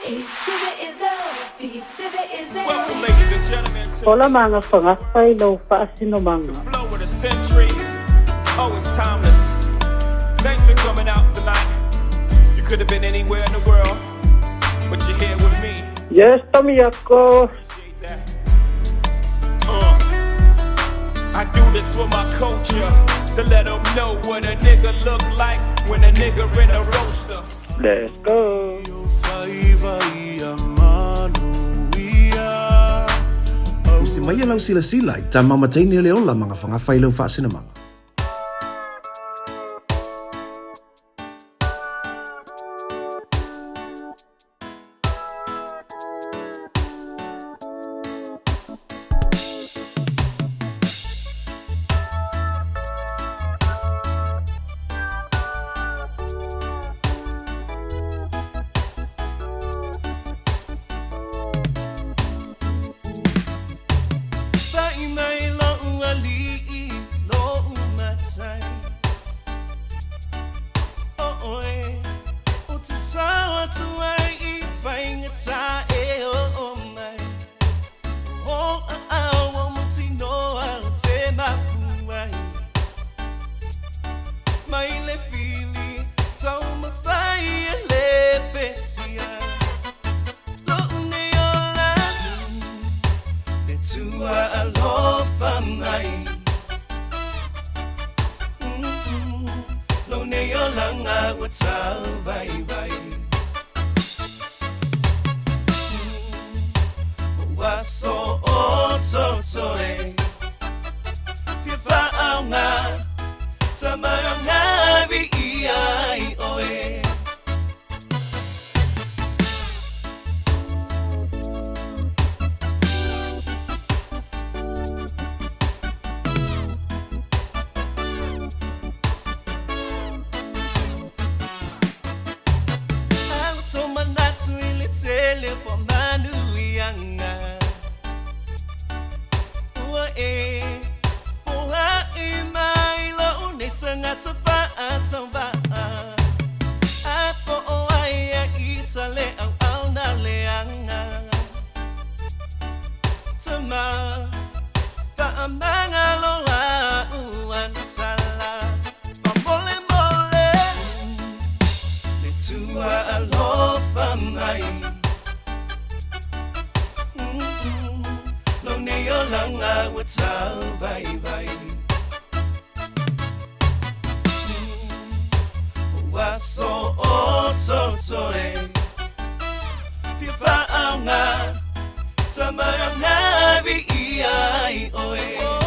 Welcome, ladies and gentlemen, to Ola magafagafa i lou faasinomaga. the flow of the century. Oh, it's timeless. Thanks for coming out tonight. You could have been anywhere in the world, but you're here with me. Yes, Tomiako. Appreciate that. I do this for my culture, to let them know what a nigga look like when a nigga in a roaster. Let's go. Usi mai lau silasila i tā mamataini o le ola magafagafa i lou faasinomaga. Fa'i mai lo'u alii, lo'u matai, O oe, o te sao atu ai i faigata e oo mai, O aao o mautinoa o te mapu ai, Mai le fili taumafai e lepetia, Lo'u nei olaga le Atua alofa mai, Lou nei olaga ua tau vaivai, O aso o totoe Fia faaaoga Tamaoga viia ai oe. Ae ua tomanatu i le tele o faamanuiaga ua e foai mai lou nei tagata faatauvaa, Ae po o ai a ita le auauna leaga, Tama faamagalo a'u agasala, Faamolemole le Atua alofa mai, Lou nei olaga ua tau vaivai, O aso o totoe Fia faaaoga Tamaoga viia ai oe.